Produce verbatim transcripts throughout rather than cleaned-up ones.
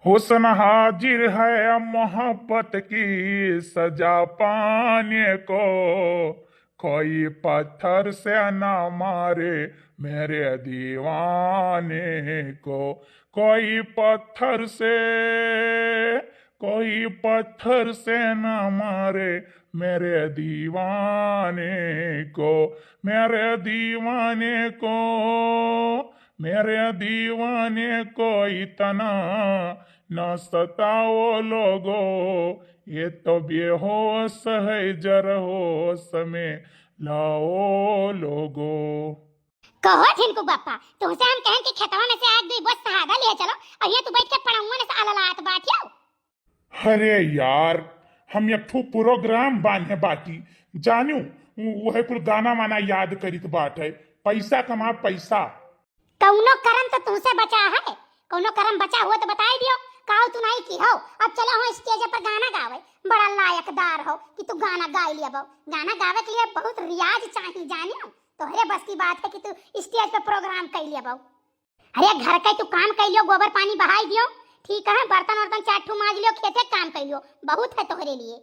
हुस्न हाजिर है मोहब्बत की सजा पाने को, कोई पत्थर से ना मारे मेरे दीवाने को, कोई पत्थर से, कोई पत्थर से ना मारे मेरे दीवाने को, मेरे दीवाने को, मेरे दीवाने को इतना न सताओ लोगो, ये तो बेहोश है, जरा होश में लाओ लोगो। कहो झिनकू बापा, तुहसे हम कहन कि खेतवा में से आज दुई बोझ सहादा लिहे चलो, और ये तू बैठ के पड़हुआ से अललात बाटियो। अरे यार, हम एक ठो program बांधे बाटी, जानू, उ-, उहे कुल गाना वाना याद करित बाटे, पैसा कमा, पैसा। कौनो करम तो तुहसे बचा है, कौनो करम बचा हुआ तो बताई दियो, काउ तू नहीं की हो। अब चलो हो stage पर गाना गावे, बड़ा लायकदार हो कि तू गाना गाई लिया बो। गाना गावे के लिए बहुत रियाज चाहिए, जानियो, तोहरे बस की बात है कि तू stage पर program कई लिया बो। अरे घर के तू काम कई लियो, गोबर पानी बहाई दियो, ठीक है, बर्तन वर्तन चार ठू माज लियो, खेते काम कई लियो, बहुत है तोहरे लिए।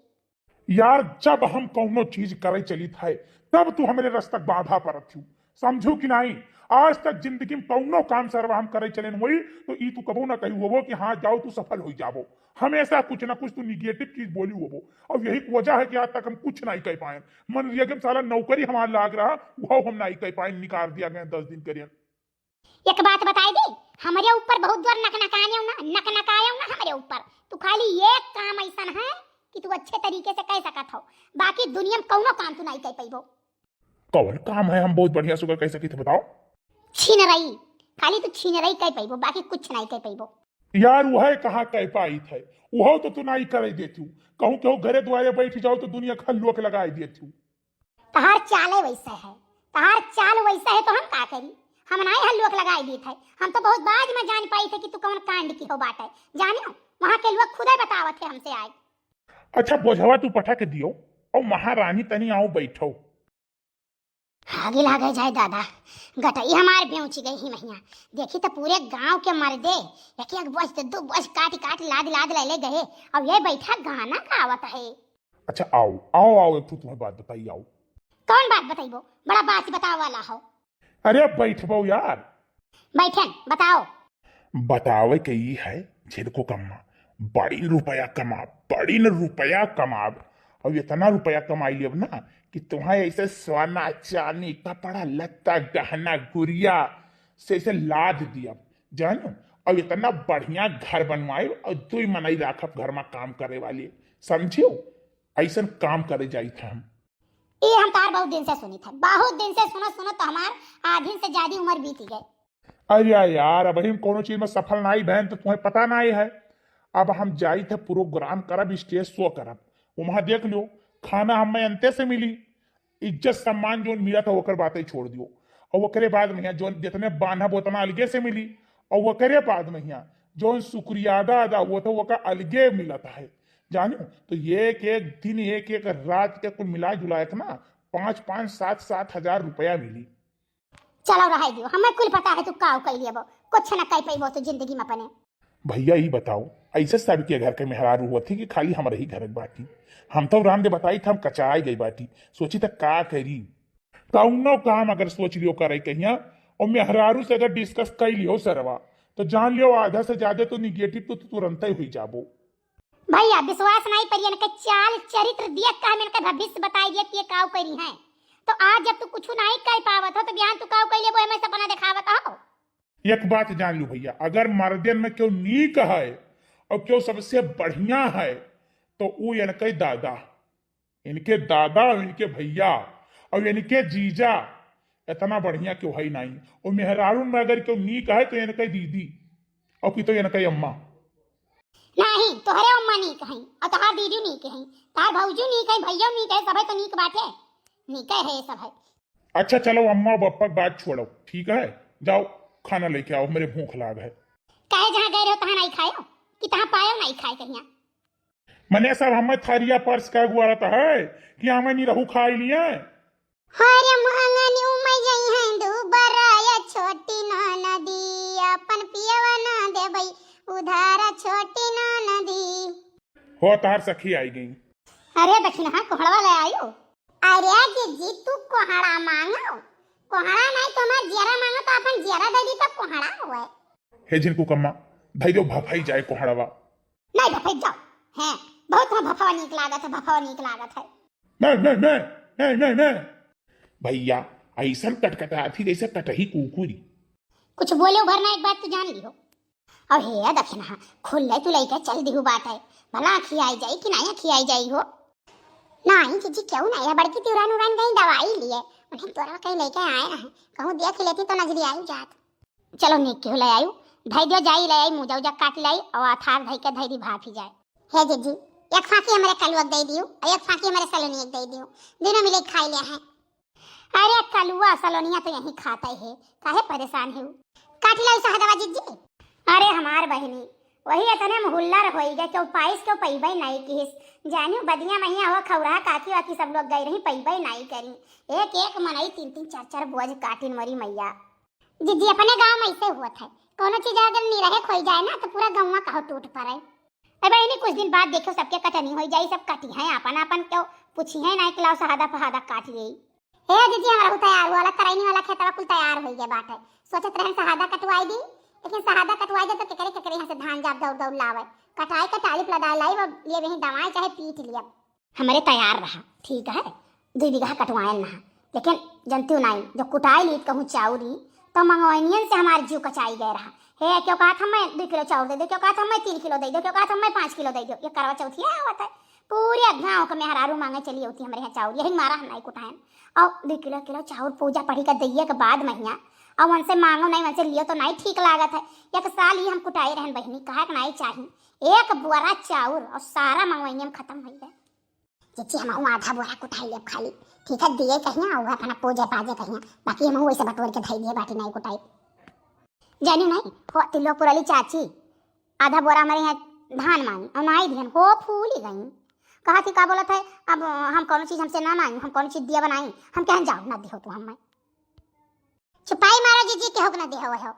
यार, जब हम कौनो चीज करे चलित है, तब तू हमरे रस्तक बाधा परत हू, समझू कि नहीं? आज तक जिंदगी में कौनो काम सरवा हम करे चलेन होई, तो ई तू कबो ना कही होबो कि हाँ, जाओ, तू सफल हो जाबो। हमेशा कुछ ना कुछ तू negative चीज बोली होबो। और यही वजह है कि आज तक हम कुछ नहीं कह पाए। मनरेगा में साला नौकरी हमार लाग रहा, वो हम नहीं कह पाए, निकाल दिया गया दस दिन के लिए। एक बात बताई दी, हमरे ऊपर बहुत जोर नकनकायो ना, नकनकायो ना हमरे ऊपर। तू खाली एक काम ऐसन है कि तू अच्छे तरीके से कह सकत हो, बाकी दुनिया में कौनो काम तू नहीं कह पैबो। कौन काम है हम बहुत बढ़िया सुगर कह सकी थे, बताओ? छिनरई, खाली तू छिनरई कह पैबो, बाकी कुछ नहीं कह पैबो। यार, वह कहाँ कह पाई थे, वह तो तू नहीं करे देती हूँ। कहूँ केहू घरे द्वारे बैठ जाओ तो दुनिया का लोक लगाई देती हूँ। तहार चाले वैसे है, तहार चाल वैसे है तो हम का करी? हम नाई हल्लुक लगाई दी थे, हम तो बहुत बाद में जान पाई थे कि तू कौन कांड की हो बाटे। जानियो, वहाँ के लोग खुदे बतावत है हमसे आए। अच्छा, बोझवा तू पठा के दियो और महारानी तनी आओ बैठो। आगे लागे जाए दादा, गटई हमार बेउची गई ही महिया। देखी तो पूरे गांव के मर्दे एक एक बोझ, दो दो बोझ काट काट लाद लाद ले ले गए, और ये बैठा गाना गावत है। अच्छा, आओ, आओ, आओ, एक ठो तुम्हें बात बताई, आओ। कौन बात बताइबो? बड़ा बात बतावे वाला हो। अरे, बैठबो यार। बैठन, बताओ। बतावे के ई है, झिनकू कम्मा, बड़ी रुपया कमाब, बड़ी न रुपया कमाब। और इतना रुपया कमाई लियब ना कि तुम्हें ऐसे सोना, चांदी, कपड़ा, लत्ता, गहना, गुरिया से ऐसे लाद दियब, जानो? और इतना बढ़िया घर बनवाए और दुई मनई राखब घर में काम करे वाली, समझियो? ऐसन काम करे जाइत है हम। ये हम तार बहुत दिन से सुनी था, बहुत दिन से सुनत सुनत तो हमार आधी से ज्यादा उम्र बीत गई। अरे यार, अब हम कोनो चीज में सफल नाई भैन तो तुम्हें पता नाई है। अब हम जाइत है, program करब, stage show करब, वहाँ देख लियो, खाना हमें अंते से मिली, इज्जत सम्मान जोन मिला था ओकर बातें छोड़ दियो। और ओकरे बाद में यहाँ जोन जितने बांधब उतना अलगे से मिली, और ओकरे बाद में यहाँ जोन शुक्रिया अदा अदा वो तो ओकर अलगे मिलत है, जानो? तो एक एक दिन, एक एक रात के कुल मिला जुला के ना पाँच पाँच, सात सात हजार रुपया मिली। चलो रहे दियो, हमें कुल पता है तू काव कई लेबो, कुछ न कह पैबो तू जिंदगी में अपने। भैया, ई बताओ, ऐसे सबके घर के मेहरारू होत ही कि खाली हमरे ही घर के बाटी? हम तो राम दे बताई था, हम कचाए गई बाटी, सोची था का करी। कौनो काम अगर सोच लियो करे कहिया और मेहरारू से अगर discuss कर लियो सरवा, तो जान लियो आधा से ज्यादा तो negative तो तू तुरंत ही हुई जाबो। भैया, विश्वास नहीं परियन के चाल चरित्र दिया का, हम इनके भविष्य बताई दिया कि ये काव करी हैं। तो आज जब तू कुछ नहीं कह पावत हो, तो बिहान तू काव कह लेबो, हमें सपना दिखावत हो। एक बात जान लू भैया, अगर मर्दन में क्यों नीक है और क्यों सबसे बढ़िया है, तो वो इनके दादा, इनके दादा और इनके भैया और इनके जीजा, इतना बढ़िया क्यों है नहीं। और मेहरारू में अगर क्यों नीक है, तो इनके दीदी, और की तो इनके अम्मा। नहीं, तोहरे अम्मा नीक हैं, और तोहार दीदी नीक हैं, तोहार भौजी नीक है, भैया नीक है, सभे तो नीक बाटे, नीके है ये सब है। अच्छा चलो, अम्मा और बप्पा के बात छोड़ो, ठीक है? जाओ, खाना लेके आओ, मेरे भूख लाग है। काहे जहाँ गए रहो, तहाँ नहीं खायो? कि तहाँ पायो नहीं खाए कहिया? मने सब हमें थरिया पर्स का गुआरत है कि हमें निरहू खाई लिए। हर महंगन उमय जइहैं दू बराया छोटी ननदी, अपन पियवा ना देबै उधार छोटी ननदी। हो, तहार सखी आई गई। अरे दखिनहा, कोहड़वा ले आयो। अरे जिज्जी, तू कोहड़ा मांगो, कोहड़ा नहीं तो हमार जियरा मांगो, तो अपन जियरा दे दी, तब कोहड़ा होए। हे झिनकू कम्मा, धई दो, भफाई जाए कोहड़वा। नहीं भफाई जाओ, हैं, बहुत हम भफावा नीक लागत है, भफावा नीक लागत है। मैं, मैं, मैं, मैं, मैं, मैं। भैया, ऐसन कटकटात ही जैसे कटही कुकुरी। कुछ बोले भर ना, एक बात तू जान लिहो। और हे दखिनहा, खुल्ले तू लइके चल दिहु बाटे, भला खियाई जाई कि नहीं खियाई जाई हो? नहीं जिज्जी, क्यों नहीं है, बड़की तिवरा नुरान कहीं दवाई लिए, उन्हें तोरा कहीं लेके आए रहे, कहूँ देख लेती तो नजरी आई जात। चलो नीक केहू ले आयु, धई दियो, जाई ले आई, मुजा उजा काट लाई और अथार धई के धई दी भाफी जाए। हे जिज्जी, एक फांकी हमरे कलुआ के दे दियो और एक फांकी हमरे सलोनिया के दे दियो, दोनों मिले खाई ले हैं। अरे कलुआ सलोनिया तो यहीं खाता है, काहे परेशान है? काट लाई सहदवा जिज्जी। अरे हमार बहिनी, वही इतने में हुल्लर होई गए, क्यों पाइस क्यों पइबे नहीं किहिस। जानियो बदिया मैया हो खौरा काकी वाकी सब लोग गई रही, पइबे नहीं करी। एक एक मनई तीन तीन चार चार बोझ काटिन मोरी मैया। जिज्जी, अपने गाँव में ऐसे होत है, कोनो चीज अगर निरहे खोई जाए ना तो पूरा गौवा कहो टूट पड़े। ए बहिनी, कुछ दिन बाद देखो सबके कटनी होई जाई, सब कटी हैं आपन आपन, क्यों पूछी है ना कि लाओ सहादा फहादा काट लेई। हे जिज्जी, हमारा हु तैयार हुआ वाला, तरैनी वाला खेतवा कुल तैयार होई गए बाटे, सोचत रहन सहादा कटवाई दी, लेकिन सहादा कटवाई दे तो केकरे केकरे यहाँ से धान जाप दौड़ दौड़ लावे, कटाई कटाली पलदाई लाई, वो लिए वहीं दवाई चाहे पीट लिया। हमरे तैयार रहा, ठीक है, दुई बीघा कटवायल ना, लेकिन जनतियो नाई, जो कुटाई लीत कहूँ चाउरी, तो मंगवैनियन से हमार जीव कचाई गए रहा। हे, क्यों कहत हमें दुई किलो चाउर दे दो, क्यों कहत हमें तीन किलो दे दो, क्यों कहत हमें पाँच किलो दे दो। ये करवा चौथिया आवत है, पूरे गाँव के मेहरारू मांगे चली होती हमरे यहाँ चाउर, यही मारा हम नाई कुटायन। और दुई किलो, किलो चाउर पूजा पढ़ी का दइये के बाद महिया, और उनसे मांगो नहीं, उनसे लियो तो नहीं ठीक लागत है। एक साल ही हम कुटाए रहन बहिनी, कहा के नहीं चाही, एक बोरा चाउर और सारा मंगवैनियन खत्म हो गए। जिज्जी, हमहू आधा बोरा कुटाई लेब खाली। ठीक है, दिए कहिया, और अपना पूजे पाजे कहिया, बाकी हमहू वैसे बटोर के धई दिए बाटी, नहीं कुटाई। जानी नहीं, हो तिल्लो पुरली चाची, आधा बोरा हमारे यहाँ धान मांगी, और नाई दिहन, हो फूली गई। कहा थी, का बोलत है, अब हम कौनो चीज हमसे ना मांगी, हम कौनो चीज दिया बनाई, हम कहन जाओ, ना दिहो तू हमें। चुपाई मारो जिज्जी, केहू के ना दिहो हो।